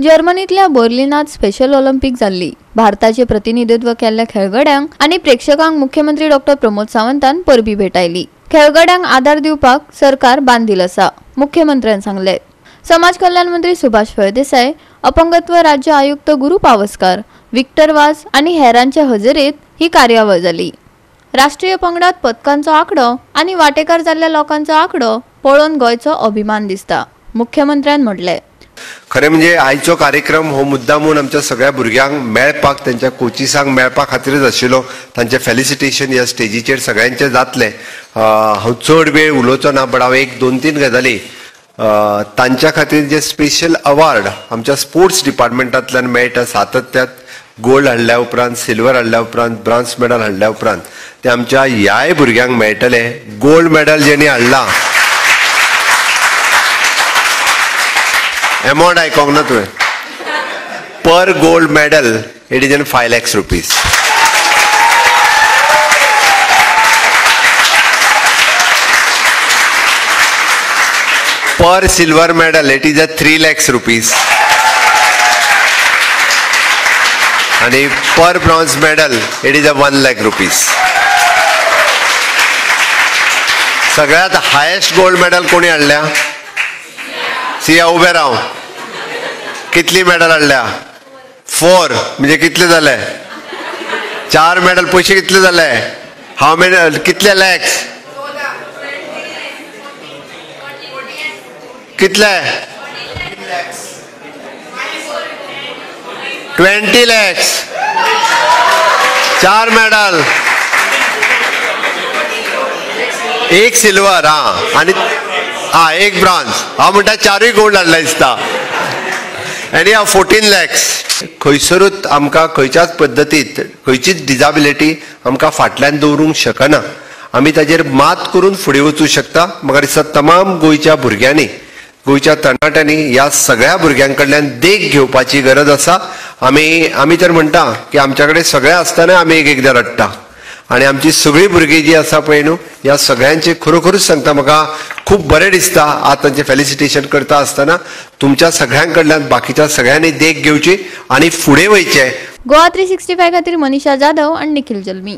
जर्मनीतल्या बर्लिनात special Olympic जाल्ली. भारताचे प्रतिनिधित्व केल्ल्या खेळगड्यांक आनी प्रेक्षकांक मुख्यमंत्री डॉक्टर प्रमोद सावंतान परबी भेटायली. खेळगड्यांक आदार दिवपाक सरकार बांदील आसा, मुख्यमंत्र्यान सांगले. समाज कल्याण मंत्री सुभाष फळदेसाय, अपंगत्व राज्य आयुक्त गुरू पावसकार, विक्टर वाज आनी हेरांच्या हजेरेत ही कार्यावळ जाली. राष्ट्रीय पंगडात पदकांचो आंकडो आनी वाटेकार जाल्ल्या लोकांचो आंकडो पळोवन गोंयचो अभिमान दिसता, मुख्यमंत्र्यान म्हटलें. खरें म्हणजे आयचो कार्यक्रम हो मुद्दा म्हूण आमच्या सगळ्या भुरग्यांक मेळपाक, तांच्या कोचिसांक मेळपा खातीरच आशिल्लो. तांचें फेलिसिटेशन ह्या स्टेजीचेर सगळ्यांचें जातलें. हांव चड वेळ उलोवचो ना, बट हांव एक दोन तीन गजाली तांच्या खातीर जे स्पेशल अवार्ड आमच्या स्पोर्ट्स डिपार्टमेंटांतल्यान मेळटा सातत्यात, गोल्ड हाडल्या उपरांत, सिल्वर हाडल्या उपरांत, ब्रॉन्ज मेडल हाडल्या उपरांत, ते आमच्या ह्याय भुरग्यांक मेळटले. गोल्ड मेडल जेणी हाडला, एमावंट आयकोंक ना तुवें, per gold medal it is in 5 lakhs rupees. Per silver medal it is a 3 lakhs rupees आणि per bronze medal it is a 1 lakh rupees. सगळ्यात हायेस्ट गोल्ड मेडल कोणी हाडल्या? सिया उबे राव. कितली मेडल हाडल्या? 4. म्हणजे कितले जाले? 4 मेडल. पयशे कितले जाले? हाव मेडल कितले लॅक्स? कितले? 20 लॅक्स. 4 मेडल, 1 सिल्वर, हा आनी हा 1 ब्रॉन्ज. हांव म्हणटा 4 गोल्ड हाडला दिसता. आनी हांव 14 लॅक्स. खंयसरूच आमकां खंयच्याच पद्दतीत खंयचीच डिजाबिलिटी आमकां फाटल्यान दवरूंक शकना. आमी ताजेर मात करून फुडें वचूं शकता. म्हाका दिसता तमाम गोंयच्या भुरग्यांनी, गोंयच्या तरणाट्यांनी ह्या सगळ्या भुरग्यां कडल्यान देख घेवपाची गरज आसा. आमी तर म्हणटा की आमच्या कडेन सगळें आसतना आमी एक एकदां रडटा आनी आमची सगळीं भुरगीं जी आसा पळय न्हू, ह्या सगळ्यांचे खरोखरूच सांगता म्हाका खूब बरें दिसता. आज तांचें फेलिसिटेशन करता आसतना तुमच्या सगळ्यां कडल्यान बाकीच्या सगळ्यांनी देख घेवची आनी फुडें वयचें. गोवा 365 खातीर मनीषा जाधव आनी निखिल जल्मी.